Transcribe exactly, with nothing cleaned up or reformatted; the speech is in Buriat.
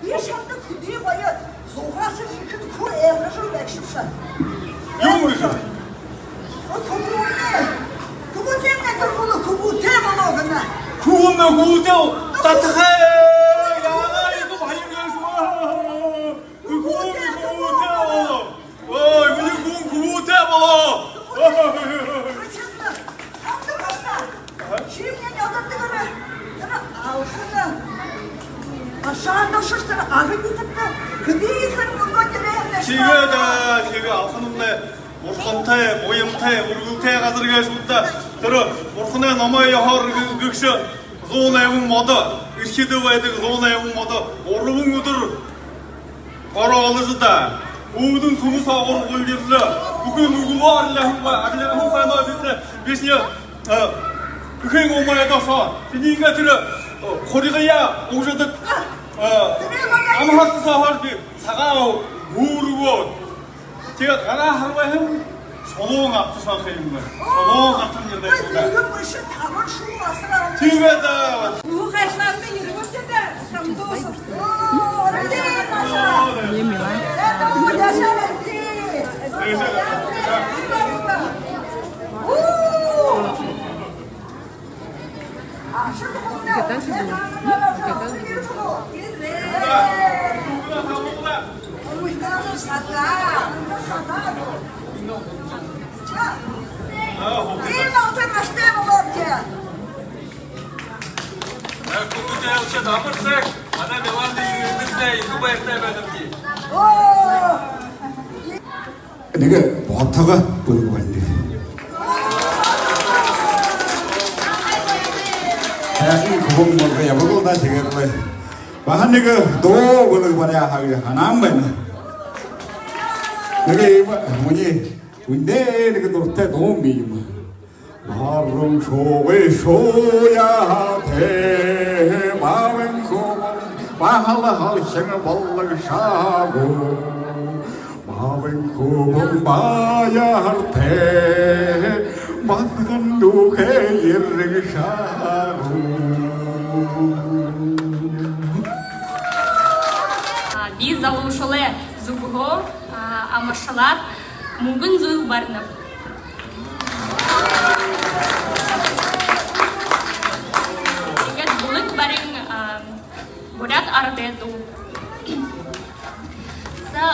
Би шамда хүдөө баян, зугаасаа ерэхэдэ хүү айлгажа байшабша. Юун гэжэ? О, хүбүүмни. Хүбүүтэй нэгэ түргүүлэ, хүбүүтэй болоо гэнэ. Хүбүүмни хүбүүтэй татахаа. Яагаа, иигээд баян гээшэб. Хүбүүмни хүбүүтэй болоо. Ой, минии хүбүүн хүбүүтэй болоо. Ой. Ачаанда, хамта баста. Шимни нёдордогор тэрэ алхана. Ашаанда ушар тэрэ агын нютагта хэды ехээр мүнгэн ерээ юм даа. Тиигээ даа, тиигээ, алханамнай бурхантай, буянтай, үргэлтэй газар гээшэ даа. Тэрэ бурханай номой ёһоор гэгшэ зуун найман модо, эрхидэ байдаг зуун найман модо гурбан үдэр гороо оложо даа. Үүдэн сүмэ соогуур гулиржа, бүхы нүгэлөө арилгааһан, арилгааһан хойноо бидэ, бишни, э, бүхы омойдо ошоо. Тиигээд тэрэ, э, хурьгаяа угжадаг, э, амһарта соогуур би сагаан үүргэ үгөө. Тиигээд гараа харбаһан, Шулуун абта шаха юм бэ. Шулуун абта юм бэ. Тиигээ даа. Уу, хайшаанда ерээ гүт даа, хамдуус. Оо, орой даа. Юм юм. Уу. Хүбүүтэй айлшад, амар сайн. Манай Миланда ерээбди, ехэ баяртай байнабди. Нэгэ ботого бэлэг барина. Һайхан хүбүүн болгоо, ябаг лэ даа, тиигээд лэ. Баһа нэгэ дуу бэлэг баряа һаа гэжэ һанаан байна. Нэгэ иимэ, минии үндэр нэгэ дуратай дуун бии юм. Баруун шуугай шууяатай, баабайн хүбүүн баһал һалхин болошоо гү. Баабайн хүбүүн баяртай, басаган дүүгээ ерэгшэ гү. А, би залуушуулай зүгһөө, а, амаршалаад, мүнгэн зүйл баринаб. Тиигээд бэлэг барин, а, буряад арадай дуу. За,